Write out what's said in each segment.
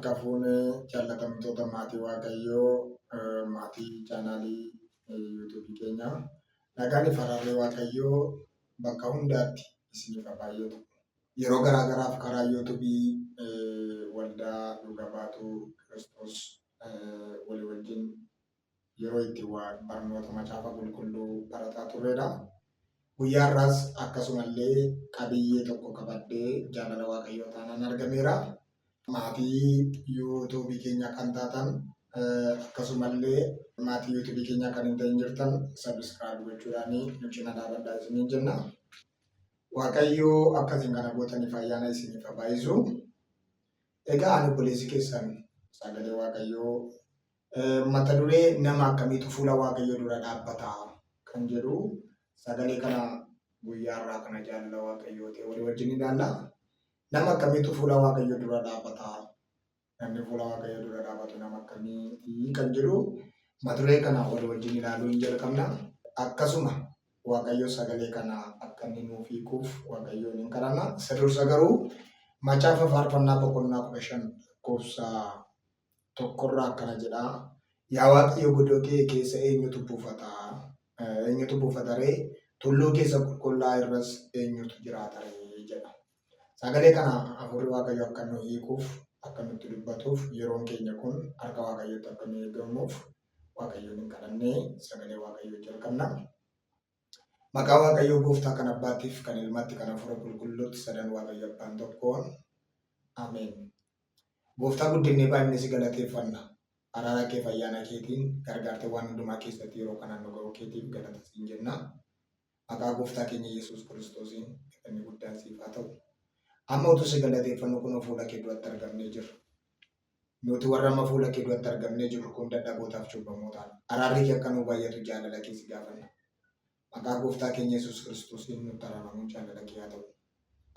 Harka fuune jaallatamtoota maatii Waaqayyoo, maatii chaanaalii yuutuubii keenyaa. Nagaan fi araarri Waaqayyoo bakka hundaatti isiniif haa baay'atu. Yeroo garaa garaaf karaa yuutuubii waldaa dhuga baatuu Kiristoos walii wajjin yeroo itti barnoota macaafa qulqulluu barataa turredha. Guyyaa har'aas akkasumallee qabiyyee tokko qabadhee jaalala Waaqayyoo taanaan argameera. Maatii yuutuubii keenya kan taatan akkasumallee maatii yuutuubii keenyaa kan hin ta'in jirtan sabiskiraayib gochuudhaan nu cina dhaabadhaa isiniin jenna. Waaqayyoo akka isin kana gootaniif ayyaana isiniif haa baay'isu. Egaa ani obboleessi keessan sagalee Waaqayyoo Mata duree nama akkamiitu fuula Waaqayyoo dura dhaabbata kan jedhu sagalee kana guyyaa har'aa kana jaalala Waaqayyoo ta'e walii wajjin ilaalla. Nama akkamiitu fuula Waaqayyoo dura dhaabbata? Namni fuula Waaqayyoo dura dhaabbatu nama akkamiiti kan jedhu mata duree kana walii wajjin ilaaluu hin jalqabna. Akkasuma Waaqayyo sagalee kana akka inni nuuf hiikuuf Waaqayyoon hin kadhanna. Isa dursa garuu macaafa faarfannaa boqonnaa 15 lakkoofsa tokkorraa akkana jedha. Yaa Waaqayyo godoo kee keessa eenyutu buufata? Eenyutu buufata ree? Tulluu keessa qulqullaa'aa irras eenyutu jiraata ree? jedha. Sagalee kana hafuurri Waaqayyo akka nu hiikuuf, akka nutti dubbatuuf, yeroon keenya kun harka Waaqayyootti akka nu eegamuuf Waaqayyoon hin kadhannee sagalee Waaqayyoo jalqabna. Maqaa Waaqayyoo Gooftaa kan Abbaatiif, kan Ilmaatti, kan Hafuura Qulqulluutti sadan Waaqayyo Abbaan tokkoon. Ameen. Gooftaa guddinnee baay'inne si galateeffanna. Araara keef ayyaana keetiin gargaartee waan hundumaa keessatti yeroo kanaan nu ga'uu keetiif galata siin jenna. Maqaa Gooftaa keenya Yesuus Kiristoosiin galanni guddaan siif haa ta'u. Amma utuu si galateeffannu kunoo fuula kee duratti argamnee jirra. Nuti warra amma fuula kee duratti argamnee jirru kun dadhabootaaf cubbamootaadha. Araarri kee akka nuu baay'atu jaalala kee si gaafanna. Maqaa Gooftaa keenya Yesuus Kiristoosiin nutti araaramuun jaalala kee haa ta'u.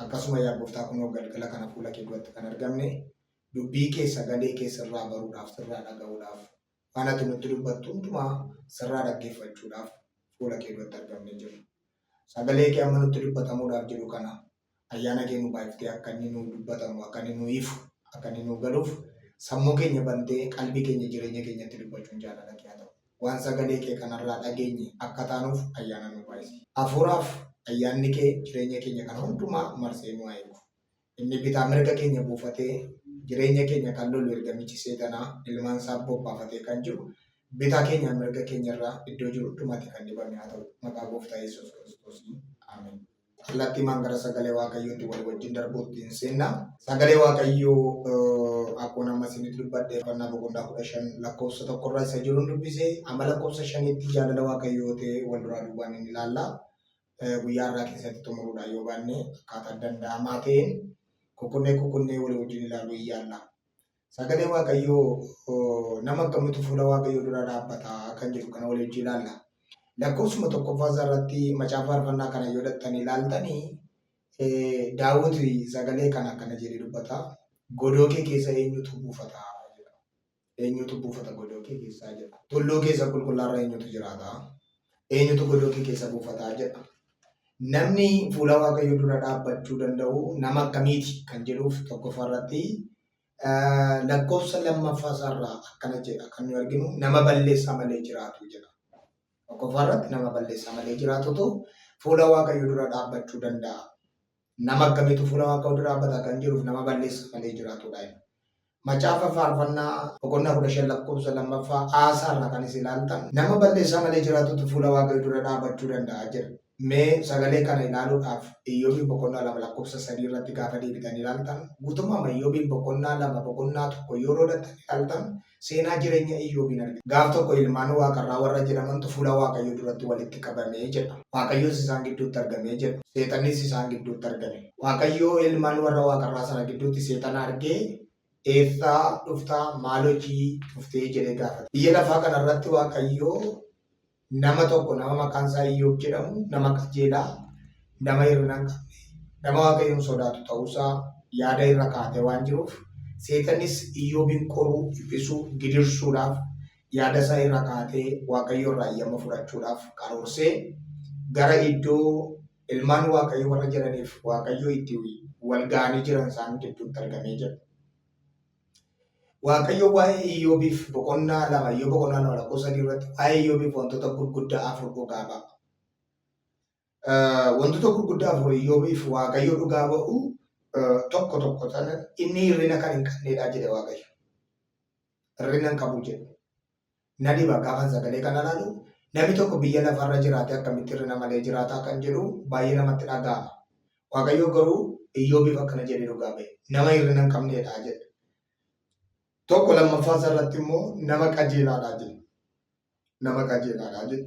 Akkasuma yaa Gooftaa kunoo galgala kana fuula kee duratti kan argamne dubbii kee sagalee kee sirraa baruudhaaf sirraa dhaga'uudhaaf waan ati nutti dubbattu hundumaa sirraa dhaggeeffachuudhaaf fuula kee duratti argamnee jirra. Sagalee kee amma nutti dubbatamuudhaaf jedhu kana ayyaana kee nu baay'iftee akka inni nuu dubbatamu, akka inni nuu ifu, akka inni nuu galuuf sammuu keenya bantee qalbii keenya jireenya keenyatti dubbachuun jaalala kee haa ta'u. Waan sagalee kee kanarraa dhageenye akka taanuuf ayyaana nuu baay'isi. Hafuuraaf ayyaanni kee jireenya keenya kana hundumaa marsee nu haa eegu. Inni bitaa mirga keenya buufatee jireenya keenya kan lolu ergamichi seexanaa ilmaan isaa bobbaafatee kan jiru bitaa keenya mirga keenya irraa iddoo jiru hundumaatti kan dibame haa ta'u. Maqaa Gooftaa Yesuus Kiristoosiin. Ameen. Kallattiimaan gara sagalee Waaqayyootti wal wajjin darbuutti hin seenna. Sagalee Waaqayyoo akkuma amma isinitti dubbadhe Faarfannaa boqonnaa 15 lakkoofsa tokkorraa isa jiruun dubbise amma lakkoofsa shaniitti jaalala Waaqayyoo ta'e wal duraa duubaan hin ilaalla. Guyyaa har'aa keessatti xumuruudhaan yoo baanne akkaataa danda'amaa ta'een kukkunnee kukkunnee walii wajjin ilaaluu hin yaalla. Sagalee Waaqayyoo nama akkamitu fuula Waaqayyoo dura dhaabbata kan jedhu kana walii wajjin ilaalla. Lakkoofsuma tokkoffaa isaa irratti macaafa faarfannaa kana yoo dhaqxanii ilaaltanii Daawit sagalee kana akkana jedhee dubbata. Godoo kee keessa eenyutu buufata jedha. Eenyutu buufata godoo kee keessaa jedha. Tulluu keessa qulqullaarra eenyutu jiraata? Eenyutu godoo kee keessa buufata jedha. Namni fuula Waaqayyoo dura dhaabbachuu danda'u nama akkamiiti kan jedhuuf tokkoffaa irratti lakkoofsa lammaffaa isaarraa akkana jedha kan nuyi arginu nama balleessaa malee jiraatu jedha. Tokkoffaa irratti nama balleessaa malee jiraatutu fuula Waaqayyoo dura dhaabbachuu danda'a. Nama akkamiitu fuula Waaqayyoo dura dhaabbata kan jedhuuf nama balleessaa malee jiraatudha. Macaafa faarfannaa boqonnaa 15 lakkoofsa lammaffaa aasaa irraa kan isin ilaaltan nama balleessaa malee jiraatutu fuula Waaqayyoo dura dhaabachuu danda'a jedha. Mee sagalee kana ilaaluudhaaf Iyyoobiin boqonnaa 2 lakkoofsa 3 irratti gaafa deebitan ilaaltan guutummaama Iyyoobiin boqonnaa 2 boqonnaa 1 yeroo dhaqxan ilaaltan seenaa jireenya Iyyoobiin argitu. Gaaf tokko ilmaan waaqarraa warra jedhamantu fuula Waaqayyoo duratti walitti qabame jedha. Waaqayyos isaan gidduutti argame jedha. Seexannis isaan gidduutti argame. Waaqayyo ilmaan warra waaqarraa sana gidduutti seexana argee eessaa dhuftaa maal hojii dhuftee jedhee gaafate. Biyya lafaa kanarratti Waaqayyo nama tokko nama maqaan isaa Iyyoob jedhamu nama qajeelaa, nama hir'ina hin qabne, nama Waaqayyoon sodaatu ta'uusaa yaada irra kaa'atee waan jiruuf seexannis Iyyoobiin qoruu, dhiphisuu, gidirsuudhaaf yaada isaa irra kaa'atee Waaqayyo irraa eeyyama fudhachuudhaaf karoorsee gara iddoo ilmaan Waaqayyo warra jedhaniif Waaqayyo itti wal ga'anii jiran isaan gidduutti argamee jira. Waaqayyo waa'ee Iyyoobiif boqonnaa 2 Iyyoob boqonnaa 2 lakkoofsa 3 irratti waa'ee Iyyoobiif wantoota gurguddaa afur dhugaa ba'a. Wantoota gurguddaa afur Iyyoobiif Waaqayyo dhugaa ba'u tokko tokko sana inni hir'ina kan hin qabneedha jedhe Waaqayyo. Hir'ina hin qabu jedhe. Na dhiba gaafan sagalee kana ilaalu namni tokko biyya lafarra jiraatee akkamitti hir'ina malee jiraataa kan jedhu baay'ee namatti dhaga'ama. Waaqayyo garuu Iyyoobiif akkana jedhee dhugaa ba'e. Nama hir'ina hin qabneedha jedhe. Tokko lammaffaa isaa irratti immoo nama qajeelaadha jedhe. Nama qajeelaadha jedhe.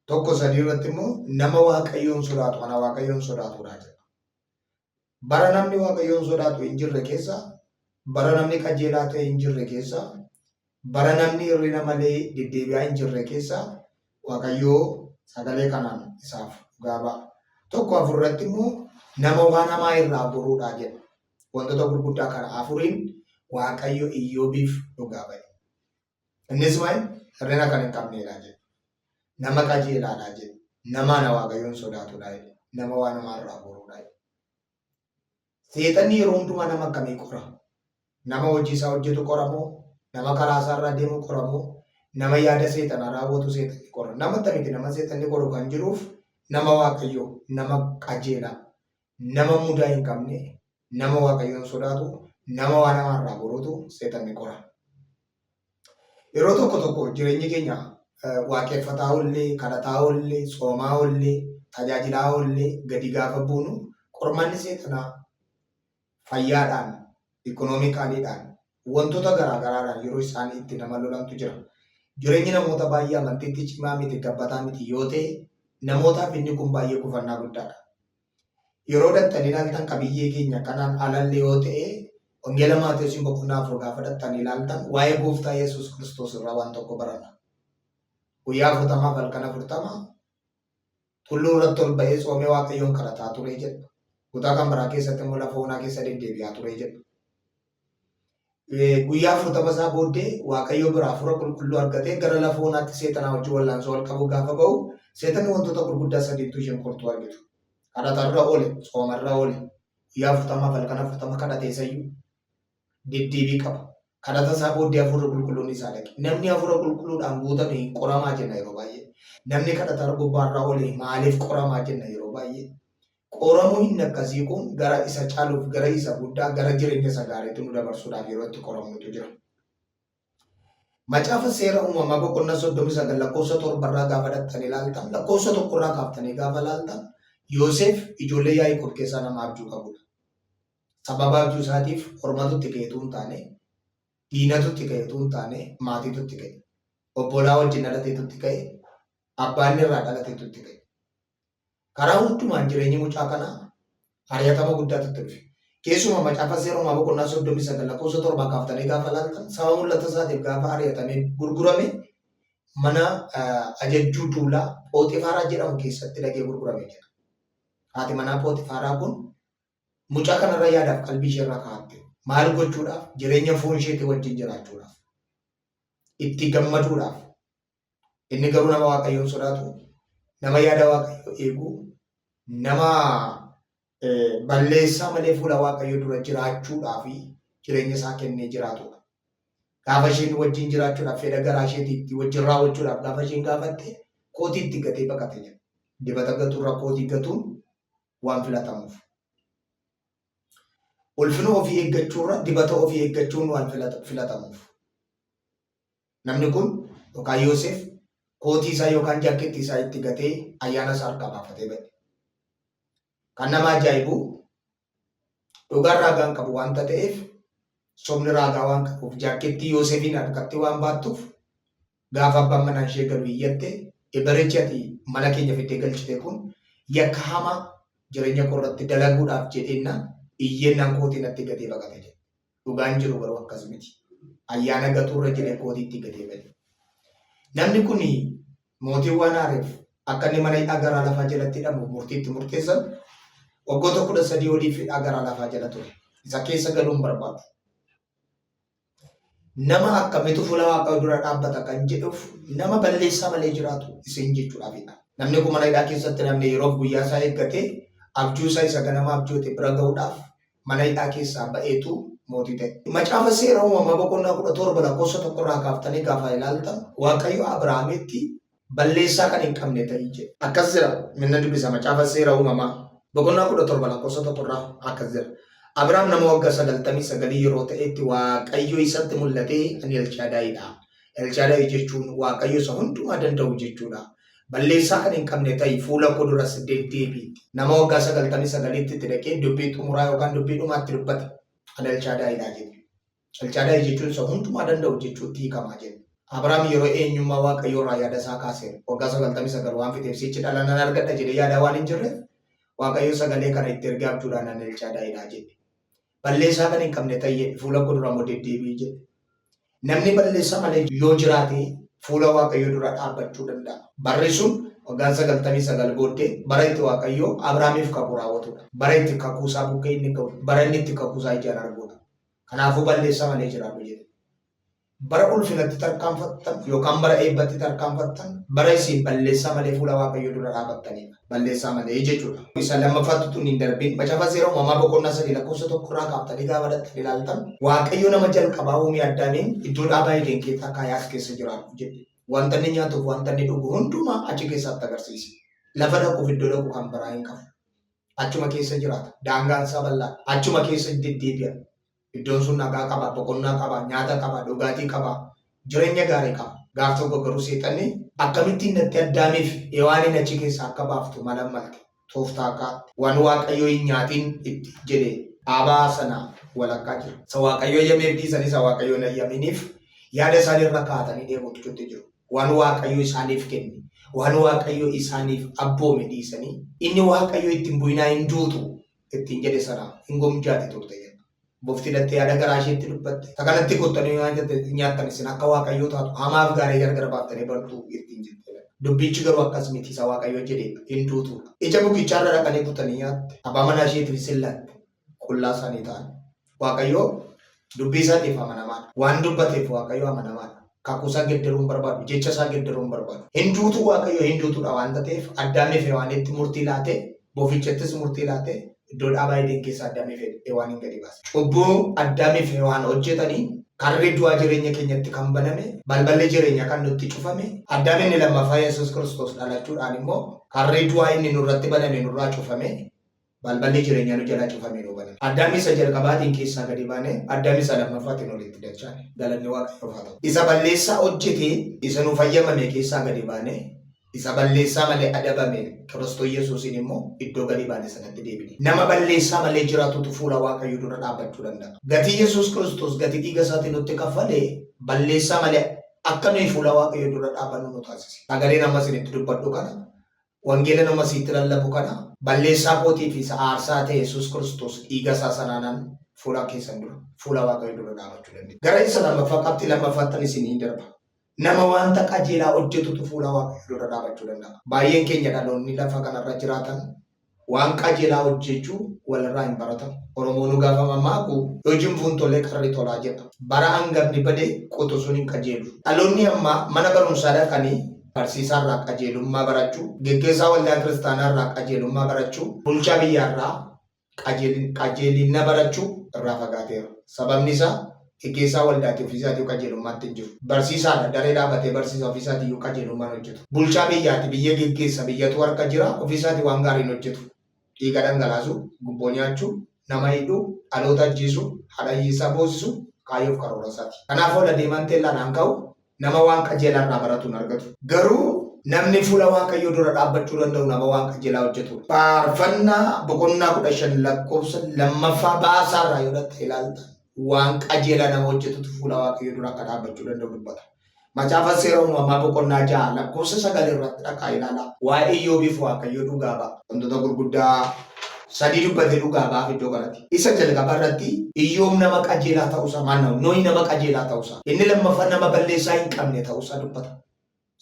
Tokko sadii irratti immoo nama Waaqayyoon sodaatu ana Waaqayyoon sodaatudha jedha. Bara namni Waaqayyoon sodaatu hin jirre keessa, bara namni qajeelaa ta'e hin jirre keessa, bara namni hir'ina malee deddeebi'aa hin jirre keessa Waaqayyoo sagalee kanaan isaaf dhugaa ba'a. Tokko afur irratti immoo nama waan hamaa irraa goruudha jedha. Wantoota gurguddaa kana afuriin Waaqayyo Iyyoobiif dhugaa ba'e. Innis maal? Hir'ina kan hin qabneedha jedhe. Nama qajeelaadha jedhe. Nama ana Waaqayyoon sodaatudha jedhe. Nama waan hamaa irraa goruudha jedhe. Seexanni yeroo hundumaa nama akkamii qora? Nama hojii isaa hojjetu qora moo? Nama karaa isaa irraa deemu qora moo? Nama yaada seexanaa raawwatu seexanni qora. Nama akkamiiti nama seexanni qoru kan jiruuf nama Waaqayyoo, nama qajeelaa, nama mudaa hin qabne, nama Waaqayyoon sodaatu, nama waan hamaa irraa goruutu seexanni qora. Yeroo tokko tokko jireenyi keenya waaqeffataa oollee, kadhataa oollee, soomaa oollee, tajaajilaa oollee gadi gaafa buunu qormaanni seexanaa fayyaadhaan, ikonoomikaaliidhaan, wantoota garaa garaadhaan yeroo isaan itti nama lolantu jira. Jireenyi namoota baay'ee amantiitti cimaa miti, gabbataa miti yoo ta'e namootaaf inni kun baay'ee gufannaa guddaadha. Yeroo dhaqxanii ilaaltan qabiyyee keenya kanaan alallee yoo ta'e Wangeela Maatewosiin boqonnaa 4 gaafa dhaqxanii ilaaltan waa'ee Gooftaa Yesuus Kiristoos irraa waan tokko baranna. Guyyaa afurtamaaf halkan afurtama tulluu irratti ol ba'ee tsoomee Waaqayyoon kadhataa ture jedha. Kutaa kan biraa keessatti immoo lafa onaa keessa deddeebi'aa ture jedha. Guyyaa 40 isaa booddee Waaqayyo biraa hafuura qulqulluu argatee gara lafa onaatti seexanaa wajjin wallaansoo wal qabu gaafa ba'u seexanni wantoota gurguddaa sadiitu isheen qortuu argitu. Kadhatarra oole, soomarra oole, guyyaa 40f halkan 40 kadhate isayyuu deddeebii qaba. Kadhata isaa booddee hafuurri qulqulluun isaa dhaqe. Namni hafuura qulqulluudhaan guutame hin qoramaa jenna yeroo baay'ee. Namni kadhatarra gubbaarra oole maaliif qoramaa jenna yeroo baay'ee. Qoramuu inni akkasii kun gara isa caaluuf, gara isa guddaa, gara jireenya isa gaariitti nu dabarsuudhaaf yeroo itti qoramnutu jira. Macaafa Seera Uumamaa boqonnaa 39 lakkoofsa 7 irraa gaafa dhaqxanii ilaaltan, lakkoofsa 1 irraa kaaftanii gaafa ilaaltan, Yoosef ijoollee Yaaqoob keessaa nama abjuu qabudha. Sababa abjuu isaatiif ormatu itti ka'e utuu hin taane, diinatu itti ka'e utuu hin taane, maatiitu itti ka'e. Obbolaa wajjin dhalateetu itti ka'e, abbaan irraa dhalateetu itti ka'e. Karaa hundumaan jireenyi mucaa kanaa ari'atama guddaatu itti dhufe. Keessumaa macaafa seera uumaa boqonnaa 39 lakkoofsa 7 kaaftanii gaafa ilaaltan saba mul'ata isaatiif gaafa ari'atamee gurgurame mana ajajjuu duulaa Phooxifaaraa jedhamu keessatti dhaqee gurgurame jedha. Haati manaa Phooxifaaraa kun mucaa kanarra yaadaaf qalbii isheerra kaa'atte. Maal gochuudhaaf? Jireenya foon isheetii wajjin jiraachuudhaaf. Itti gammaduudhaaf. Inni garuu nama Waaqayyoon sodaatu, nama yaada Waaqayyoo eegu, nama balleessaa malee fuula Waaqayyoo dura jiraachuudhaa fi jireenya isaa kennee jiraatudha. Gaafa isheen wajjin jiraachuudhaaf fedha garaa isheetii itti wajjin raawwachuudhaaf gaafa isheen gaafatte kootii itti gatee baqate jedha. Dibata gatuurra kootii gatuun waan filatamuuf. Ulfina ofii eeggachuurra dibata ofii eeggachuun waan filatamuuf. Namni kun yookaan Yoosef kootii isaa yookaan jaakkeettii isaa itti gatee ayyaana isaa harkaa baafatee ba'e. Kan nama ajaa'ibu dhugaan raagaan qabu waanta ta'eef sobni raagaa waan qabuuf jaakkeettii Yoosefiin harkatti waan baattuuf gaafa abbaan manaa ishee galu iyyatte eberichi ati mana keenya fiddee galchite kun yakka hamaa jireenya koo irratti dalaguudhaaf jedheenna iyyennaan kootii natti gatee baqate jedhe. Dhugaan jiru garuu akkas miti. Ayyaana gatuurra jedhee kootiitti gatee bade. Namni kun mootiin waan aareef akka inni mana hidhaa garaa lafaa jalatti hidhamuuf murtii itti murteessan waggoota 13 oliif hidhaa garaa lafaa jala ture. Isa keessa galuu hin barbaadu. Nama akkamitu fuula Waaqayyoo dura dhaabbata kan jedhuuf nama balleessaa malee jiraatu isin jechuudhaafidha. Namni kun mana hidhaa keessatti namni yeroof guyyaa isaa eeggatee abjuu isaa isa ganama abjoote bira ga'uudhaaf mana hidhaa keessaa ba'eetu mootii ta'e. Macaafa Seera Uumamaa boqonnaa 17 lakkoofsa 1 irraa kaaftanii gaafa ilaaltan Waaqayyo Abrahaamitti balleessaa kan hin qabne ta'i jedhe. Akkas jedha minna dubbisa Macaafa Seera Uumamaa boqonnaa 17 lakkoofsa 1 irraa akkas jedha. Abrahaam nama waggaa 99 yeroo ta'etti Waaqayyo isatti mul'atee ani Elchaadaayidha. Elchaadaay jechuun Waaqayyo isa hundumaa danda'u jechuudha. Balleessaa kan hin qabne ta'i, fuula koo duras deddeebi'i. Nama waggaa 99tti itti dhaqee dubbii xumuraa yookaan dubbii dhumaatti dubbate. Ani Elchaadaayidha jedhe. Elchaadaay jechuun isa hundumaa danda'u jechuutti hiikamaa jedhe. Abrahaam yeroo eenyummaa Waaqayyoo irraa yaada isaa kaaseera. Waggaa 99 waan fixeef sichi dhala nan argadha jedhee yaadaa waan hin jirreef Waaqayyo sagalee kana itti ergee abjuudhaan ani Elchaadaayidha jedhe. Balleessaa kan hin qabne ta'i jedhe, fuula koo dura immoo deddeebi'i jedhe. Namni balleessaa malee yoo jiraate fuula Waaqayyoo dura dhaabbachuu danda'a. Barri sun waggaan 99 booddee bara itti Waaqayyo Abrahaamiif kakuu raawwatudha. Bara itti kakuu isaa bukkee inni ga'u, bara inni itti kakuu isaa ijaan arguudha. Kanaafuu balleessaa malee jiraadhu jedhe. Bara ulfinatti tarkaanfattan yookaan bara eebbatti tarkaanfattan bara isin balleessaa malee fuula Waaqayyoo dura dhaabattanidha. Balleessaa malee jechuudha. Isa lammaffaatti utuu hin darbin Macaafa Seera Uumamaa boqonnaa 3 lakkoofsa 1 irraa kaaftanii gaafa dhaqxanii ilaaltan Waaqayyo nama jalqabaa uume Addaamiin iddoo dhaabaa Eden keessaa kaayee as keessa jiraadhu jedhe. Wanta inni nyaatuuf wanta inni dhugu hundumaa achi keessaatti agarsiise. Lafa dhaquuf iddoo dhaqu kan biraa hin qabu. Achuma keessa jiraata. Daangaan isaa bal'aadha. Achuma keessa deddeebi'a. Iddoon sun nagaa qaba, boqonnaa qaba, nyaata qaba, dhugaatii qaba, jireenya gaarii qaba. Gaaf tokko garuu seexanni akkamittiin dhattee Addaamiif Hewaaniin achi keessaa akka baaftu mala malte. Tooftaa akka waan Waaqayyo hin nyaatin itti jedhe dhaabaa sana walakkaa jira. Isa Waaqayyo ayyameef dhiisanii isa Waaqayyo hin ayyaminiif yaada isaanii irra kaa'atanii deemuutti jiru. Waan Waaqayyo isaaniif kenne, waan Waaqayyo isaaniif abboome dhiisanii inni Waaqayyo itti hin bu'inaa hin duutu ittiin jedhe sana hin gomjaati turte jedha. Bofti dhattee yaada garaa isheetti dubbatte. Ta kanatti kottanii nyaattan isin akka Waaqayyoo taatu hamaaf gaarii gargar baaftanii bartuu ittiin jette. Dubbichi garuu akkas miti isa Waaqayyo jedhe hin duutuudha. Ija mukichaarra dhaqanii kutanii nyaatte. Abbaa manaa isheetiif sin laatte. Qullaa isaanii ta'an. Waaqayyo dubbii isaatiif amanamaadha. Waan dubbateef Waaqayyo amanamaadha. Kakuu isaa geddaruu hin barbaadu. Jecha isaa geddaruu hin barbaadu. Hin duutuu Waaqayyo hin duutuudha waan ta'eef Addaamiif Hewaanitti murtii laate, bofichattis murtii laate, iddoo dhaabaa Eden keessaa Addaamiif Hewaaniin gadi baase. Cubbuu Addaamiif Hewaan hojjetanii karri du'aa jireenya keenyatti kan baname, balballi jireenya kan nutti cufame, Addaam inni lammaffaa Yesuus Kiristoos dhalachuudhaan immoo karri du'aa inni nurratti baname nurraa cufame, Balballi jireenyaa nu jalaa cufamee nuu baname. Addaam isa jalqabaatiin keessaa gadi baane, Addaam isa lammaffaatiin olitti dachaane. Galanni Waaqayyoof haa ta'u. Isa balleessaa hojjete, isa nuuf hayyamame keessaa gadi baane, isa balleessaa malee adabame Kiristoos Yesuusiin immoo iddoo gadi baane sanatti deebine. Nama balleessaa malee jiraatutu fuula Waaqayyoo dura dhaabbachuu danda'a. Gatii Yesuus Kiristoos gatii dhiiga isaatiin nutti kaffale balleessaa malee akka nuyi fuula Waaqayyoo dura dhaabannu nu taasise. Sagaleen amma isinitti dubbadhu kana Wangeela nama siitti lallabu kana balleessaa kootii fi isa aarsaa ta'e Yesuus Kiristoos dhiiga isaa sanaanan fuula keessan dura, fuula Waaqayyo dura dhaabachuu dandeenya. Gara isa lammaffaa qabxii lammaffaattan isinii darba. Nama wanta qajeelaa hojjetutu fuula Waaqayyo dura dhaabachuu danda'a. Baay'een keenya dhaloonni lafa kanarra jiraatan waan qajeelaa hojjechuu walirraa hin baratamu. Oromoonuu gaafa mammaaku yoo jinfuun tole qarri tolaa jedha. Bara hangafni bade quxusuun hin qajeelu. Dhaloonni ammaa mana barumsaa dhaqanii barsiisaa irraa qajeelummaa barachuu, geggeessaa waldaa kiristaanaa irraa qajeelummaa barachuu, bulchaa biyyaa irraa qajeelina barachuu irraa fagaateera. Sababni isaa geggeessaa waldaati ofiisaatii qajeelummaatti hin jiru. Barsiisaadha daree dhaabatee barsiisa ofiisaatii iyyuu qajeelummaan hojjetu. Bulchaa biyyaati biyya geggeessa biyyatu harka jira ofiisaatii waan gaarii hin hojjetu. Dhiiga dhangalaasuu, gubboo nyaachuu, nama hidhuu, dhaloota ajjeesuu, haadha hiyyeessaa boosisuu kaayyoof karoora isaati. Kanaaf ol adeemaan teellaadhaan ka'u nama waan qajeelaa irraa baratu hin argatu. Garuu namni fuula Waaqayyoo dura dhaabbachuu danda'u nama waan qajeelaa hojjetudha. Faarfannaa boqonnaa 15 lakkoofsa lammaffaa baasaa irraa yoo dhatte ilaaltan waan qajeelaa nama hojjetutu fuula Waaqayyoo dura akka dhaabbachuu danda'u dubbata. Macaafa Seera Uumamaa boqonnaa 6 lakkoofsa 9 irratti dhaqaa ilaalaa. Waa'ee Iyyoobiif Waaqayyo dhugaa ba'a. Wantoota gurguddaa sadii dubbatee dhugaa ba'aaf iddoo kanatti. Isa jalqabaa irratti Iyyoob nama qajeelaa ta'uusaa maal nama Nohi nama qajeelaa ta'uusaa. Inni lammaffaa nama balleessaa hin qabne ta'uusaa dubbata.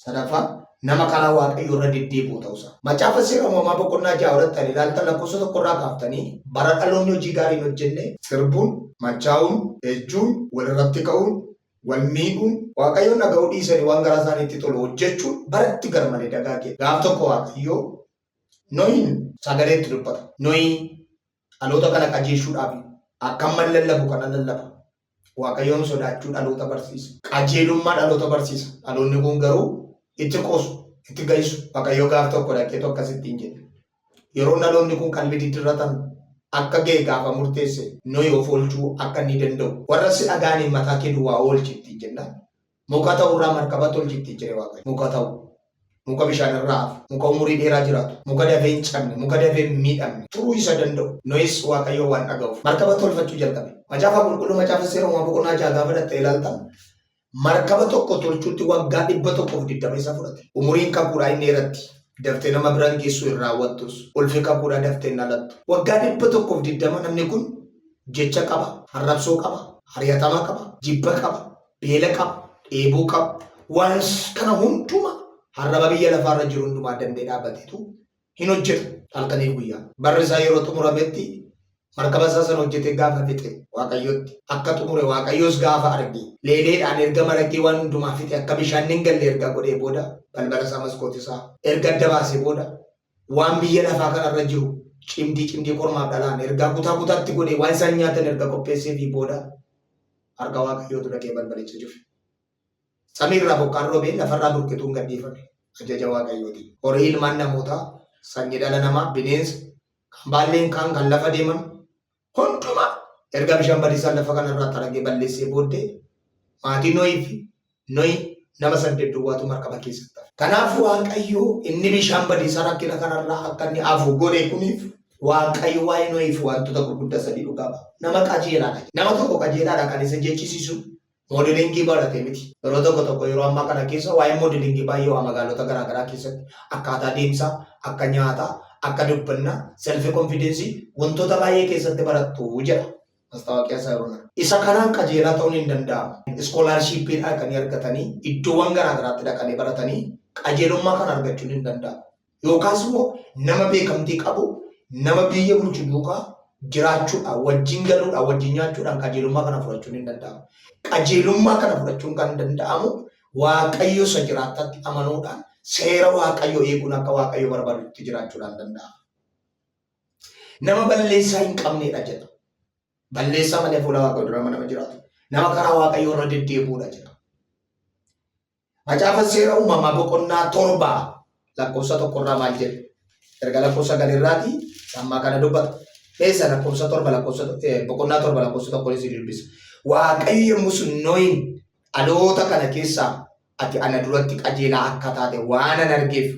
Sadaffaa nama karaa Waaqayyoo irra deddeebi'u ta'uusaa. Macaafa Seera Uumamaa boqonnaa 6 irratti ani ilaaltan lakkoofsa 1 irraa kaaftanii bara dhaloonni hojii gaarii hin hojjenne sirbuun, machaa'uun, ejjuun, walirratti ka'uun, wal miidhuun, Waaqayyoon dhaga'uu dhiisanii waan garaa isaaniitti tolu hojjechuun baratti garmalee dagaage. Gaaf tokko Waaqayyo Nohiin sagalee itti dubbata. Nohi dhaloota kana qajeeshuudhaaf Akka amman lallabu kana lallaba. Waaqayyoon sodaachuu dhaloota barsiisa. Qajeelummaa dhaloota barsiisa. Dhaloonni kun garuu itti qoosu, itti ga'isu. Waaqayyo gaaf tokko dhaqeetu akkasittiin jedhe. Yeroo dhaloonni kun qalbii diddirratan akka ga'e gaafa murteesse Nohi of oolchuu akka inni danda'u. Warra si dhaga'aniin mataa kee duwwaa oolchi ittiin jennaan. Muka ta'urraa markaba tolchi ittiin jedhe Waaqayyo. Muka ta'u. Muka bishaan irraa hafu. Muka umurii dheeraa jiraatu. Muka dafee hin cabne. Muka dafee hin miidhamne. Turuu isa danda'u. Nohis Waaqayyoon waan dhaga'uuf. Markaba tolfachuu jalqabe. Macaafa qulqulluu macaafa seera uumamaa boqonnaa 6 gaafa dhattee ilaaltan markaba tokko tolchuutti waggaa 120 isa fudhate. Umuriin kakuudhaa inni dheeratti. Daftee nama biraan geessu hin raawwattus. Ulfi kakuudhaa daftee hin dhalattu. Waggaa 120 namni kun jecha qaba, arrabsoo qaba, ari'atama qaba, jibba qaba, beela qaba, dheebuu qaba. Waan kana hunduma harraba biyya lafaarra jiru hundumaa danda'ee dhaabbateetu hin hojjetu halkanii guyyaa. Barri isaa yeroo xumurametti markaba isaa sana hojjetee gaafa fixe Waaqayyotti akka xumure Waaqayyos gaafa arge leeleedhaan erga maragee waan hundumaa fixe akka bishaan hin galle erga godhee booda balbala isaa maskootii isaa erga adda baasee booda waan biyya lafaa kanarra jiru cimdii cimdii kormaaf dhalaan ergaa kutaa kutaatti godhee waan isaan nyaatan erga qopheessee fi booda harka Waaqayyootu dhaqee balbalicha cufe. Samii irraa bokkaan roobee lafarraa burqituun gadhiifame ajaja Waaqayyootiin. Horii ilmaan namootaa, sanyii dhala namaa, bineensa, kan baalleen kaan kan lafa deeman hundumaa erga bishaan badiisaan lafa kanarraa xaragee balleessee booddee maatii Nohii fi Nohi nama saddeet duwwaatu markaba keessatti hafe. Kanaaf Waaqayyo inni bishaan badiisaa rakkina kanarraa akka inni hafu godhe kuniif Waaqayyo waa'ee Nohiif wantoota gurguddaa sadii dhugaa ba'a. Nama qajeelaadha. Nama tokko qajeelaadha kan isa jechisiisu moodelingii barate miti. Yeroo tokko tokko yeroo ammaa kana keessa waa'ee moodelingii baay'ee waa magaalota garaa garaa keessatti akkaataa deemsaa, akka nyaataa, akka dubbannaa, self confidence wantoota baay'ee keessatti barattu jedha. Mastaawaqiyaa isaa yeroo naqu. Isa kanaan qajeelaa ta'uun hin danda'amu. Iskoolaarshiippii dhaqanii argatanii iddoowwan garaa garaatti dhaqanii baratanii qajeelummaa kana argachuun hin danda'amu. Yookaas immoo nama beekamtii qabu nama biyya bulchu duukaa jiraachuudhaan wajjin galuudhaan wajjin nyaachuudhaan qajeelummaa kana fudhachuun hin danda'amu. Qajeelummaa kana fudhachuun kan danda'amu Waaqayyo isa jiraataatti amanuudhaan seera Waaqayyo eeguun akka Waaqayyo barbaadutti jiraachuudhaan danda'ama. Nama balleessaa hin qabneedha jedha. Balleessaa malee fuula Waaqayyo dura nama jiraatu. Nama karaa Waaqayyoo irra deddeebi'uudha jedha. Macaafa seera uumamaa boqonnaa 7 lakkoofsa tokkorraa maal jedha? Erga lakkoofsa sagalirraati ammaa kana dubbata. Eessa lakkoofsa 7 lakkoofsa boqonnaa 7 lakkoofsa tokko isin dubbisa. Waaqayyo yommuu sun Nohin dhaloota kana keessaa ati ana duratti qajeelaa akka taate waan an argeef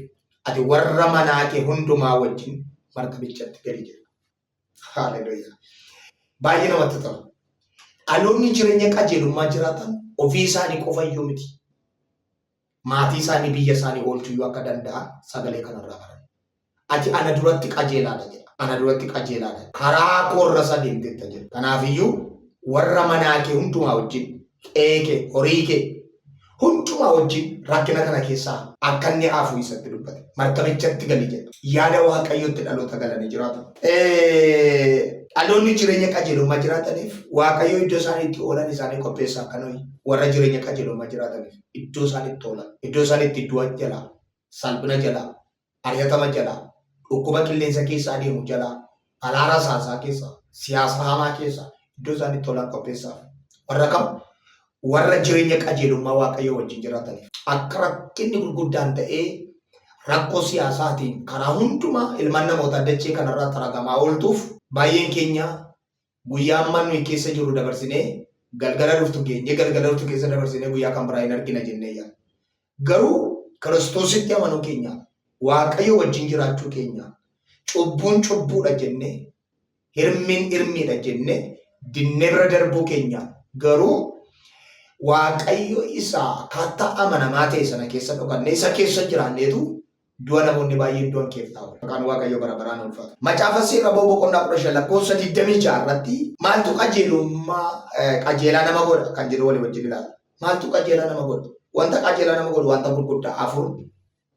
ati warra manaa kee hundumaa wajjin markabichatti gadi jedha. Haaleluyyaa. Baay'ee namatti tola. Dhaloonni jireenya qajeelummaa jiraatan ofii isaanii qofa iyyuu miti. Maatii isaanii biyya isaanii oolchuyyuu akka danda'an sagalee kanarraa baran. Ati ana duratti qajeelaadha jedha. Ana duratti qajeelaadha. Karaa koorra isa deemteetta jedha. Kanaafiyyuu warra manaa kee hundumaa wajjin qe'ee kee, horii kee hundumaa wajjin rakkina kana keessaa akka inni hafu isatti dubbate. Markabichatti gali jedha. Yaada Waaqayyootti dhaloota galanii jiraatan. Dhaloonni jireenya qajeelummaa jiraataniif Waaqayyo iddoo isaan itti oolan isaanii qopheessa akka nuyi warra jireenya qajeelummaa jiraataniif iddoo isaan itti oolan, iddoo isaan itti du'a jalaa, salphina jalaa, ari'atama jalaa, dhukkuba qilleensa keessa adeemu jalaa, balaa rasaasaa keessa, siyaasa hamaa keessa iddoo isaan itti oolan qopheessaaf. Warra kam? Warra jireenya qajeelummaa Waaqayyoo wajjin jiraataniif. Akka rakkinni gurguddaan ta'ee rakkoo siyaasaatiin karaa hundumaa ilmaan namootaa dachee kanarraa xaragamaa ooltuuf baay'een keenya guyyaa amma nuyi keessa jirru dabarsinee galgala dhuftu geenyee galgala dhuftu keessa dabarsinee guyyaa kan biraa hin argina jennee yaadna. Garuu Kiristoositti amanuu keenya, Waaqayyo wajjin jiraachuu keenya, cubbuun cubbuudha jennee, hirmiin hirmiidha jennee dinnee bira darbuu keenya garuu Waaqayyo isa akkaataa amanamaa ta'e sana keessa dhokannee isa keessa jiraanneetu du'a namoonni baay'een du'an keeftaa oolu. Maqaan Waaqayyoo bara baraan ulfaatu. Macaafa Seera Ba'uu boqonnaa 15 lakkoofsa 26 irratti maaltu qajeelummaa qajeelaa nama godha kan jedhu walii wajjin ilaalla. Maaltu qajeelaa nama godha? Wanta qajeelaa nama godhu wanta gurguddaa afur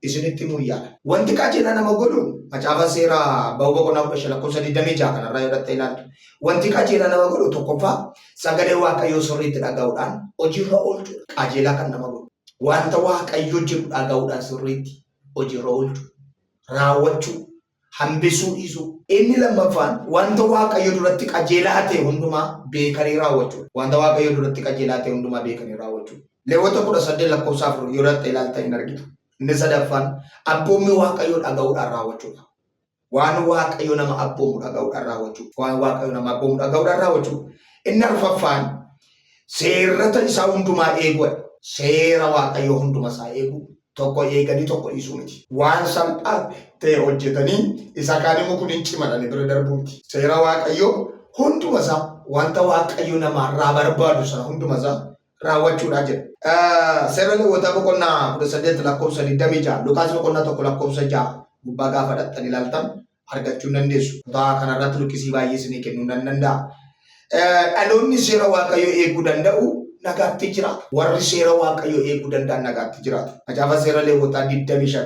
isinitti himuu yaala. Wanti qajeelaa nama godhu macaafa seera ba'uu boqonnaa 15 lakkoofsa 26 kanarraa yoo dhattee ilaaltu. Wanti qajeelaa nama godhu tokkoffaa sagalee Waaqayyoo sirriitti dhaga'uudhaan hojiirra oolchuudha. Qajeelaa kan nama godhu. Wanta Waaqayyo jedhu dhaga'uudhaan sirriitti hojiirra oolchuu. Raawwachuu. Hambisuu dhiisuu. Inni lammaffaan wanta Waaqayyo duratti qajeelaa ta'e hundumaa beekanii raawwachuudha. Wanta Waaqayyo duratti qajeelaa ta'e hundumaa beekanii raawwachuudha. Lewwota 18 lakkoofsa 4 yoo dhatte ilaaltan hin argitu. Inni sadaffaan abboommii Waaqayyoo dhaga'uudhaan raawwachuudha. Waan Waaqayyo nama abboomu dhaga'uudhaan raawwachuu. Waan Waaqayyo nama abboomu dhaga'uudhaan raawwachuu. Inni arfaffaan seerrata isaa hundumaa eeguudha. Seera Waaqayyoo hunduma isaa eeguu. Tokko eeganii tokko dhiisuu miti. Waan salphaa ta'e hojjetanii isa kaan immoo kun hin cimadhanii bira darbuu miti. Seera Waaqayyoo hunduma isaa wanta Waaqayyo namaarraa barbaadu sana hunduma isaa raawwachuudha jedha. Seera Lewwotaa boqonnaa 18 lakkoofsa 26, Luqaas boqonnaa 1 lakkoofsa 6 gubbaa gaafa dhaqxan ilaaltan argachuu hin dandeessu. Kutaa kanarratti luqqisii baay'ee isinii kennuu nan danda'a. Dhaloonni seera Waaqayyoo eeguu danda'u nagaatti jiraata. Warri seera Waaqayyoo eeguu danda'an nagaatti jiraatu. Macaafa seera Lewwotaa 25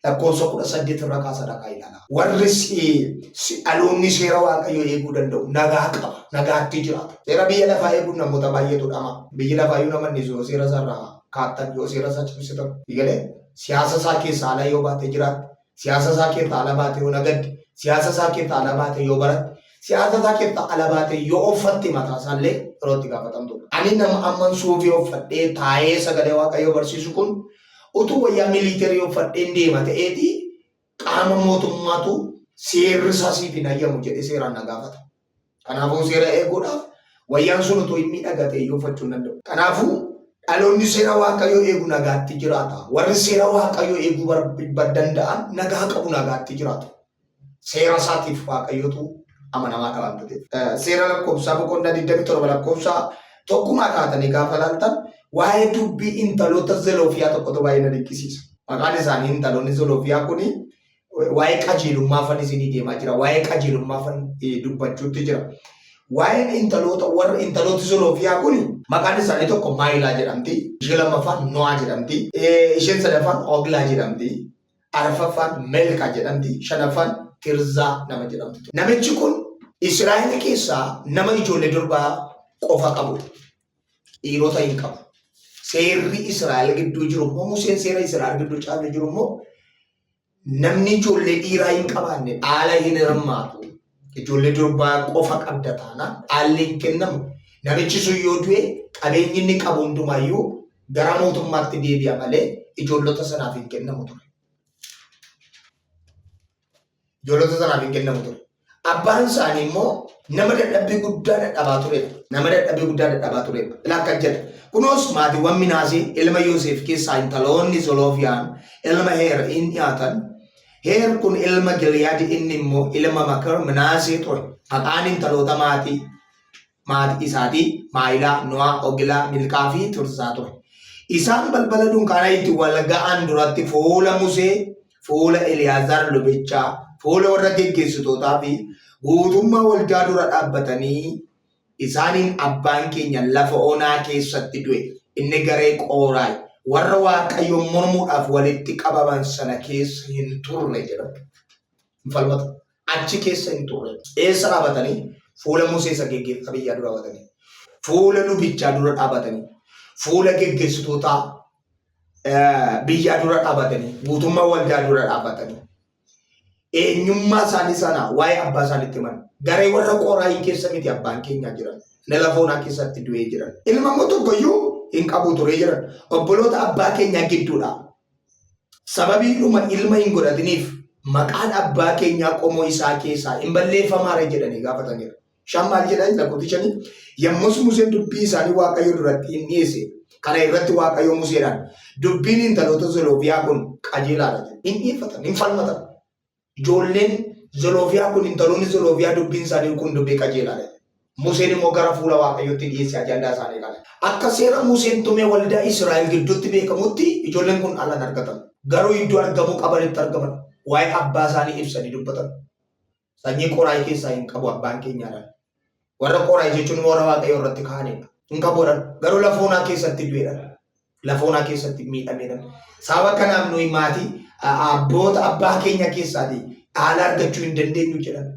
lakkoofsa 18 irra kaasa dhaqaa ilaala. Warri dhaloonni seera Waaqayyoo eeguu danda'u nagaa qaba, nagaatti jiraata. Seera biyya lafaa eeguun namoota baay'eetu dhama. Biyyi lafaa iyyuu nama innisu yoo seera isaa irraa kaattan, yoo seera isaa cimsitan. Egalee siyaasa isaa keessaa ala yoo baate jiraatte, siyaasa isaa keessaa ala baate yoo nagadde, siyaasa isaa keessaa ala baate yoo baratte, siyaasa isaa keessaa ala baate yoo uffatte mataa isaallee yeroo itti gaafatamtudha. Ani nama amman suufii uffadhee taa'ee sagalee Waaqayyoo barsiisu kun Utuu wayyaa miliiterii uffadheen deema ta'eeti qaama mootummaatu seerri isaa siif hin hayyamu jedhee seeraan na gaafata. Kanaafuu seera eeguudhaaf wayyaan sun utuu hin miidhaga ta'e iyyuu uffachuu hin danda'u. Kanaafuu dhaloonni seera Waaqayyoo eegu nagaatti jiraata. Warri seera Waaqayyoo eeguu danda'an nagaa qabu nagaatti jiraatu. Seera isaatiif Waaqayyotu amanamaadha waan ta'eef. Seera lakkoofsaa boqonnaa 27 lakkoofsa tokkumaa kaatanii gaafa ilaaltan waa'ee dubbii intaloota Zeloofiyaa tokkotu baay'ee na dinqisiisa. Maqaan isaanii intaloonni Zeloofiyaa kuni waa'ee qajeelummaa fan isinii deemaa jira. Waa'ee qajeelummaa fan dubbachuutti jira. Waa'een intaloota warra intalooti Zeloofiyaa kuni maqaan isaanii tokko Maayilaa jedhamti. Ishee lammaffaan No'aa jedhamti. Isheen sadaffaan Oglaa jedhamti. Arfaffaan Melkaa jedhamti, shanaffaan Tirzaa nama jedhamtu ture. Namichi kun Israa'el keessaa nama ijoollee durbaa qofa qabudha. Dhiirota hin qabu. Seerri Israa'el gidduu jiru immoo Museen seera Israa'el gidduu caafe jiru immoo namni ijoollee dhiiraa hin qabaanne dhaala hin hirmaatu. Ijoollee durbaa qofa qabda taanaan dhaalli hin kennamu. Namichi sun yoo du'e qabeenyi inni qabu hundumayyuu gara mootummaatti deebi'a malee ijoollota sanaaf hin kennamu ture. Ijoollota sanaaf hin kennamu ture. Abbaan isaanii immoo nama dadhabbii guddaa dadhabaa turedha. Nama dadhabbii guddaa dadhabaa turedha. Ilaa akkas jedha. Kunoos maatiiwwan Minaasee ilma Yoseef keessaa intaloonni Zoloofiyaan ilma Heer in dhiyaatan. Heer kun ilma Giliyaadi inni immoo ilma Makir Minaasee ture. Maqaan intaloota maatii maatii isaatii Maayilaa, No'aa, Ogilaa, Milkaa fi Tirzaa ture. Isaan balbala dunkaana itti wal ga'an duratti fuula Musee, fuula Eliyaazar lubichaa, fuula warra geggeessitootaa fi guutummaa waldaa dura dhaabbatanii isaaniin abbaan keenya lafa onaa keessatti du'e inni garee Qooraay warra Waaqayyoon mormuudhaaf walitti qabaman sana keessa hin turre jedhan. Hin falmatu. Achi keessa hin turre. Eessa dhaabatanii? Fuula Musee isa geggeessaa biyyaa dura dhaabatanii. Fuula lubichaa dura dhaabatanii. Fuula geggeessitootaa biyyaa dura dhaabatanii. Guutummaa waldaa dura dhaabatanii. Eenyummaa isaanii sana waa'ee abbaa isaaniitti himan. Garee warra qoraayii keessa miti abbaan keenyaa jiran. Inni lafa onaa keessatti du'ee jiran. Ilma immoo tokkoyyuu hin qabu turee jiran. Obboloota abbaa keenyaa gidduudha. Sababiidhuma ilma hin godhatiniif maqaan abbaa keenyaa qomoo isaa keessaa hin balleeffamaaree jedhanii gaafataniiru. Shan maal jedha lakkoofsi shanii? Yommus Museen dubbii isaanii Waaqayyo duratti hin dhiyeesse. Kana irratti Waaqayyo Museedhaan dubbiin intaloota Zeloofiyaa kun qajeelaadha jedhe. Hin dhiyeeffatan, hin falmatan. Ijoolleen Zeloofiyaa kun intaloonni Zeloofiyaa dubbiin isaanii kun dubbii qajeelaadha. Museen immoo gara fuula Waaqayyootti dhiyeesse ajandaa isaanii kana. Akka seera Museen tumee waldaa Israa'el gidduutti beekamutti ijoolleen kun dhala hin argatan. Garuu iddoo argamuu qabanitti argaman. Waa'ee abbaa isaanii ibsanii dubbatan. Sanyii qoraayii keessaa hin qabu abbaan keenyaadhaan. Warra qoraayii jechuun immoo warra Waaqayyoo irratti ka'anidha. Hin qabuudhaan. Garuu lafa onaa keessatti du'eedha. Lafa onaa keessatti miidhameedha. Sababa kanaaf nuyi maatii abboota abbaa keenya keessaati dhaala argachuu hin dandeenyu jedhan.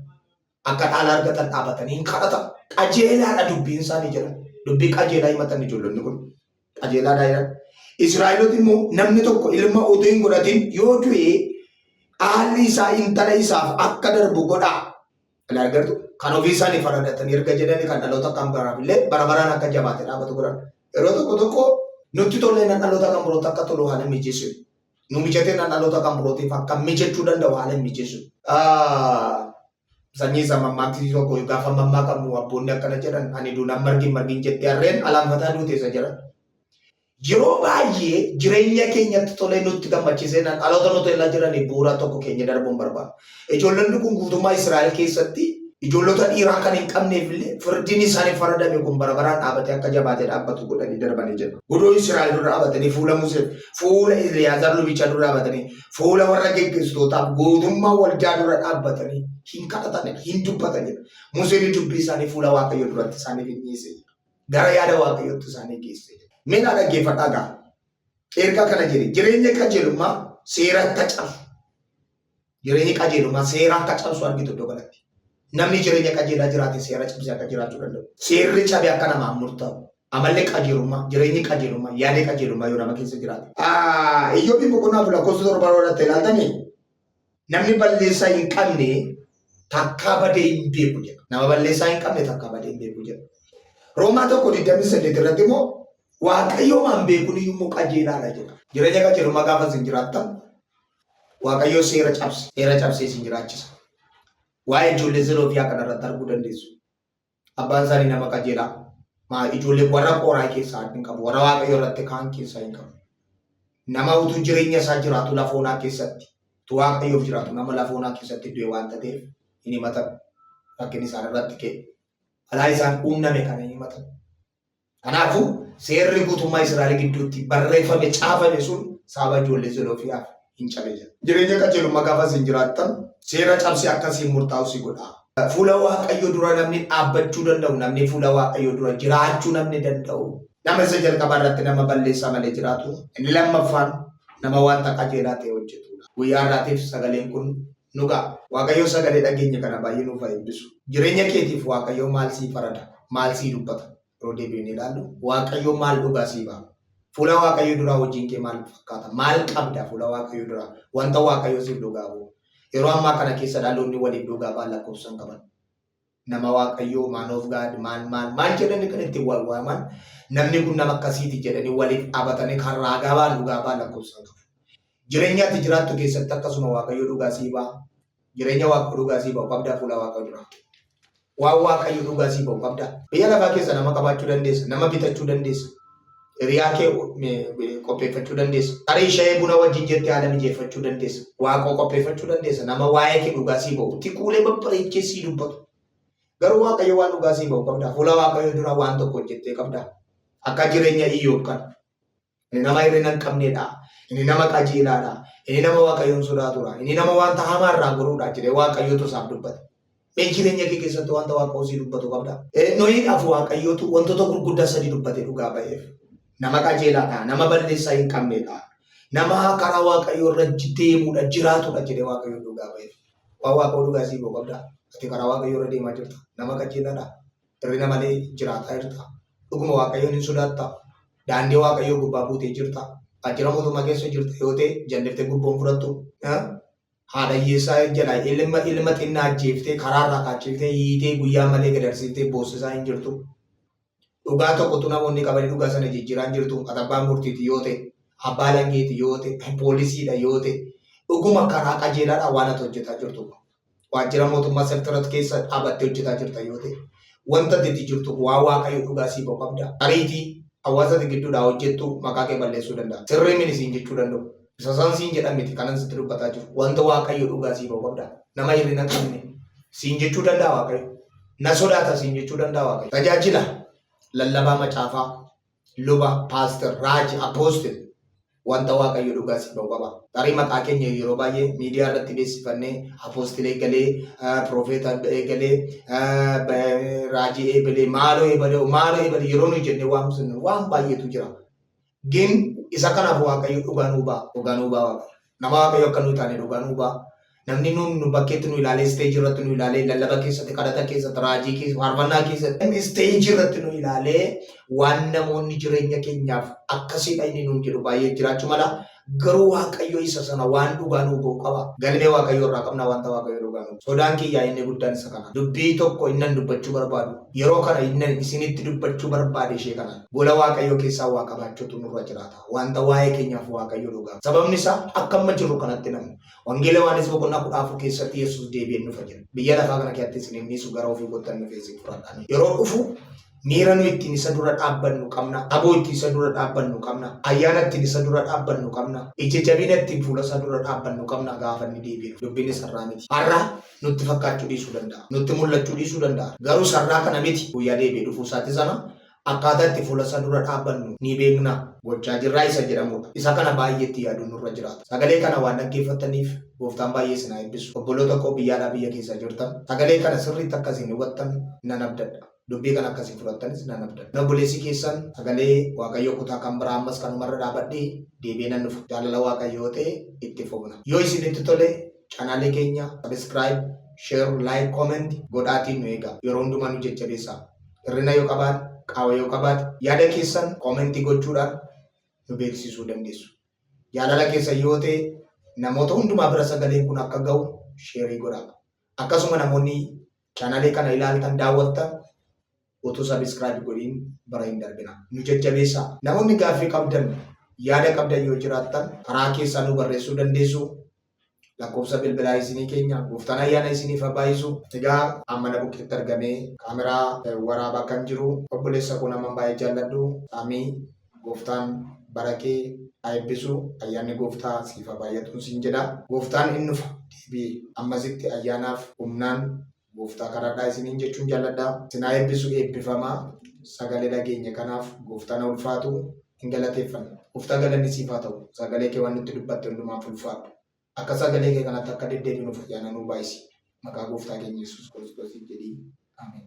Akka dhaala argatan dhaabatanii hin kadhatan. Qajeelaadha dubbiin isaanii jedhan. Dubbii qajeelaa himatan ijoollonni kun. Qajeelaadha jedhan. Israa'elooti immoo namni tokko ilma utuu hin godhatin yoo du'e Dhaalli isaa intala isaaf akka darbu godhaa. Ilaa argartu kan ofii isaanii faradatanii erga jedhanii kan dhaloota kan biraaf illee bara baraan akka jabaate dhaabatu godhan. Yeroo tokko tokko nutti tolee nan dhaloota kan birootti akka tolu haala mijeessu. Nu mijatee nan dhaloota kan birootiif akka mijachuu danda'u haala mijeessu. Sanyii isa mammaaksi tokko gaafa mammaakamu abboonni akkana jedhan ani duunaan margin margin jettee harreen alaanfataa duute isa jedhan. Yeroo baay'ee jireenya keenyatti tolee nutti gammachiisee nan dhaloota nuti irra jiranii bu'uura tokko keenya darbuun barbaada. Ijoollonni kun guutummaa Israa'el keessatti ijoollota dhiiraa kan hin qabneef illee firdiin isaanii faradame kun bara baraan dhaabatee akka jabaatee dhaabbatu godhanii darbanii jedha. Godoo Israa'el dura dhaabatanii fuula Musee, fuula Eliyaazar lubichaa dura dhaabatanii, fuula warra geggeessitootaaf guutummaa waldaa dura dhaabbatanii hin kadhatan, hin dubbatan jedha. Museen dubbii isaanii fuula Waaqayyoo duratti isaaniif hin dhiise. Gara yaada Waaqayyootti isaanii geesse. Mee naa dhaggeeffadhaa gaa. Erga kana jedhe jireenya qajeelummaa seera akka cabsu. Jireenyi qajeelummaa seera akka cabsu argitu iddoo kanatti. Namni jireenya qajeelaa jiraate seera cabsee akka jiraachuu danda'u. Seerri cabe akka namaaf murtaa'u. Amalli qajeelummaa, jireenyi qajeelummaa, yaadni qajeelummaa yoo nama keessa jiraate. Iyyoobiin boqonnaa 4 lakkoofsa 7 irratti ilaaltanii namni balleessaa hin qabne takkaa badee hin beeku jedha. Nama balleessaa hin qabne takkaa badee hin beeku jedha. Roomaa 1:28 irratti immoo Waaqayyo waan beekuun iyyuu immoo qajeelaadha jedha. Jireenya qajeelummaa gaafa isin jiraattan Waaqayyo seera cabse, seera cabsee isin jiraachisa. Waa'ee ijoollee Zeloofiyaa kana irratti arguu dandeessu. Abbaan isaanii nama qajeelaa. Maa ijoollee warra qooraa keessaa hin qabu, warra Waaqayyo irratti kaan keessaa hin qabu. Nama utuu jireenya isaa jiraatu lafa onaa keessatti, utuu Waaqayyoof jiraatu nama lafa onaa keessatti du'e waan ta'eef hin himatamu. Rakkinni isaan irratti ka'e. Balaa isaan quunname kana hin himatamu. Kanaafuu seerri guutummaa Israa'el gidduutti barreeffame caafame sun saba ijoollee Zeloofiyaaf hin cabe jedha. Jireenya qajeelummaa gaafa isin jiraattan seera cabsee akka isin murtaa'u si godha. Fuula Waaqayyoo dura namni dhaabbachuu danda'u, namni fuula Waaqayyoo dura jiraachuu namni danda'u, nama isa jalqabaa irratti nama balleessaa malee jiraatu, inni lammaffaan nama wanta qajeelaa ta'e hojjetudha. Guyyaa har'aatiif sagaleen kun nu ga'a. Waaqayyo sagalee dhageenye kana baay'ee nuuf haa eebbisu. Jireenya keetiif Waaqayyo maal sii farada? Maal sii dubbata? Yeroo deebi'nee ilaallu Waaqayyo maal dhugaa sii ba'a? Fuula Waaqayyo duraa hojiin kee maal fakkaata? Maal qabda fuula Waaqayyo duraa? Wanta Waaqayyo siif dhugaa ba'u. Yeroo ammaa kana keessa dhaloonni waliif dhugaa ba'an lakkoofsa hin qaban. Nama Waaqayyoo, man of God, maal maal maal jedhanii kan ittiin wal waaman namni kun nama akkasiiti jedhanii waliif dhaabatanii kan raagaa ba'an dhugaa ba'an lakkoofsa hin qabu. Jireenya ati jiraattu keessatti akkasuma Waaqayyo dhugaa sii ba'a. Jireenya Waaqayyo dhugaa sii ba'u qabdaa fuula Waaqayyo dura. Waan Waaqayyo dhugaa sii ba'u qabdaa. Biyya lafaa keessa nama qabaachuu dandeessa, nama bitachuu dandeessa. Hiriyaa kee qopheeffachuu dandeessa. Tarii shayee buna wajjin jettee haala mijeeffachuu dandeessa. Waaqoo qopheeffachuu dandeessa. Nama waa'ee kee dhugaa sii ba'u. Tiquulee babbareechee sii dubbatu. Garuu Waaqayyo waan dhugaa sii ba'u qabdaa. Fuula Waaqayyo dura waan tokko hojjettee qabdaa. Akka jireenya Iyyoob kana. Inni nama hir'ina hin qabnedha. Inni nama qajeelaadha. Inni nama Waaqayyoon sodaatudha. Inni nama wanta hamaa irraa goruudha jedhee Waaqayyotu isaaf dubbate. Mee jireenya kee keessatti wanta Waaqayyo sii dubbatu qabda? Nohiidhaaf Waaqayyotu wantoota gurguddaa sadii dubbate dhugaa ba'eef. Nama qajeelaadha. Nama balleessaa hin qabnedha. Nama karaa Waaqayyoo irra deemudha, jiraatudha jedhee Waaqayyo dhugaa ba'eef. Waan Waaqayyo dhugaa sii ba'u qabda. Ati karaa Waaqayyoo irra deemaa jirta. Nama qajeelaadha. Hir'ina malee jiraataa jirta. Dhuguma Waaqayyoon hin sodaatta. Daandii Waaqayyoo gubbaa buutee jirta. Waajjira mootummaa keessa jirta yoo ta'e jalliftee gubboon fudhattu. Haadha hiyyeessaa jalaa ilma ilma xinnaa ajjeeftee karaarraa kaachiftee hiitee guyyaa malee gadarsiiftee boossisaa hin jirtu. Dhugaa tokkotu namoonni qabanii dhugaa sana jijjiiraa hin jirtu. Ati abbaa murtiiti yoo ta'e, abbaa langeeti yoo ta'e, poolisiidha yoo ta'e, dhuguma karaa qajeelaadhaan waan ati hojjetaa jirtu. Waajjira mootummaa sektorat keessa dhaabattee hojjetaa jirta yoo ta'e, wanta ati itti jirtu waa Waaqayyo dhugaa sii ba'u qabda. Ariitii hawaasa ati gidduudhaa hojjettu maqaa kee balleessuu danda'a. Sirrii mini siin jechuu danda'u. Isa isaan siin jedhan miti kanan sitti dubbataa jiru. Wanta Waaqayyo dhugaa sii ba'u qabda. Nama hir'ina hin qabne siin jechuu danda'a Waaqayyo. Na sodaata siin jechuu danda'a Waaqayyo. Tajaajila lallabaa macaafaa luba, paaster, raaji, apostle wanta Waaqayyo dhugaa siif ba'u qaba. Tarii maqaa keenya yeroo baay'ee miidiyaa irratti beeksifannee apostle eegalee, piroofeeta eegalee, raajii eegalee, maaloo eegalee, maaloo eegalee yeroo nuyi jennee waamsinu waan baay'eetu jira. Gin isa kanaaf Waaqayyo dhugaa nuu ba'a. Dhugaa nuu ba'a Waaqayyo. Nama Waaqayyo akka nuyi taane dhugaa nuu ba'a. Namni nuun nu bakkeetti nu ilaalee isteejii irratti nu ilaalee lallaba keessatti kadhata keessatti raajii keessa faarfannaa keessatti isteejii irratti nu ilaalee waan namoonni jireenya keenyaaf akkasiidha inni nuun jedhu baay'ee jiraachuu mala. Garuu Waaqayyo isa sana waan dhugaa nuu ga'u qaba. Galmee Waaqayyo irraa qabna wanta Waaqayyo dhugaa nuu. Sodaan kiyyaa inni guddaan isa kana. Dubbii tokko innan dubbachuu barbaadu. Yeroo kana innan isinitti dubbachuu barbaade ishee kana. Gola Waaqayyo keessaa waa qabaachuutu nurra jiraata. Wanta waa'ee keenyaaf Waaqayyo dhugaa. Sababni isaa akka amma jirru kanatti namni. Wangeela Yohaannis boqonnaa 14 keessatti Yesuus deebi'een dhufa jedha. Biyya lafaa kana keessatti isin hin dhiisu gara ofii kottan dhufee isin fudhadha. Yeroo dhufu miira nu ittiin isa dura dhaabbannu qabna. Aboo ittiin isa dura dhaabbannu qabna. Ayyaana ittiin isa dura dhaabbannu qabna. Ija jabina ittiin fuula isaa dura dhaabbannu qabna gaafa inni deebi'e. Dubbiin isarraa miti. Har'a nutti fakkaachuu dhiisuu danda'a. Nutti mul'achuu dhiisuu danda'a. Garuu sarraa kana miti. Guyyaa deebi'ee dhufuu isaati sana akkaataa itti fuula isaa dura dhaabbannu ni beekna. Gochaa jirraa isa jedhamudha. Isa kana baay'ee itti yaaduun nurra jiraata. Sagalee kana waan dhaggeeffattaniif gooftaan baay'ee isin haa eebbisu. Obboloota koo biyya alaa biyya keessa jirtan sagalee kana sirriitti akka isin hubattan nan abdadha. Dubbii kana akka isin fudhattanis nan abdadha. Obboleessi keessan sagalee Waaqayyoo kutaa kan biraa ammas kanumarra dhaabadhee deebi'ee nan dhufa. Jaalala Waaqayyoo ta'e itti fufna. Yoo isinitti tole chaanaalii keenya subscribe, share, like, comment godhaatii nu eegaa. Yeroo hundumaa nu jajjabeessaa. Hir'ina yoo qabaate, qaawa yoo qabaate, yaada keessan koomentii gochuudhaan nu beeksisuu dandeessu. Jaalala keessan yoo ta'e namoota hundumaa bira sagaleen kun akka ga'u sheerii godhaa. Akkasuma namoonni chaanaalii kana ilaaltan daawwattan utuu sabiskiraayib godhiin bara hin darbina. Nu jajjabeessaa. Namoonni gaaffii qabdan yaada qabdan yoo jiraattan karaa keessaa nu barreessuu dandeessu. Lakkoofsa bilbilaa isinii keenya. Gooftaan ayyaana isiniif haa baay'isu. Egaa amma na bukkeetti argamee kaameraa waraabaa kan jiru obboleessa koo naman baay'ee jaalladhu Saamii gooftaan bara kee haa eebbisu ayyaanni gooftaa siif haa baay'atuun siin jedha. Gooftaan in dhufa deebi'ee ammasitti ayyaanaaf humnaan gooftaa kadhadhaa isiniin jechuun jaalladha. Isin haa eebbisu eebbifamaa sagalee dhageenye kanaaf gooftaan haa ulfaatu hin galateeffanna. Gooftaa galanni siif haa ta'u sagalee kee waan nutti dubbatte hundumaaf ulfaadhu. Akka sagalee kee kanatti akka deddeebinuuf ayyaana nuu baay'isi. Maqaa gooftaa keenya Yesuus Kiristoosiin jedhii. Ameen.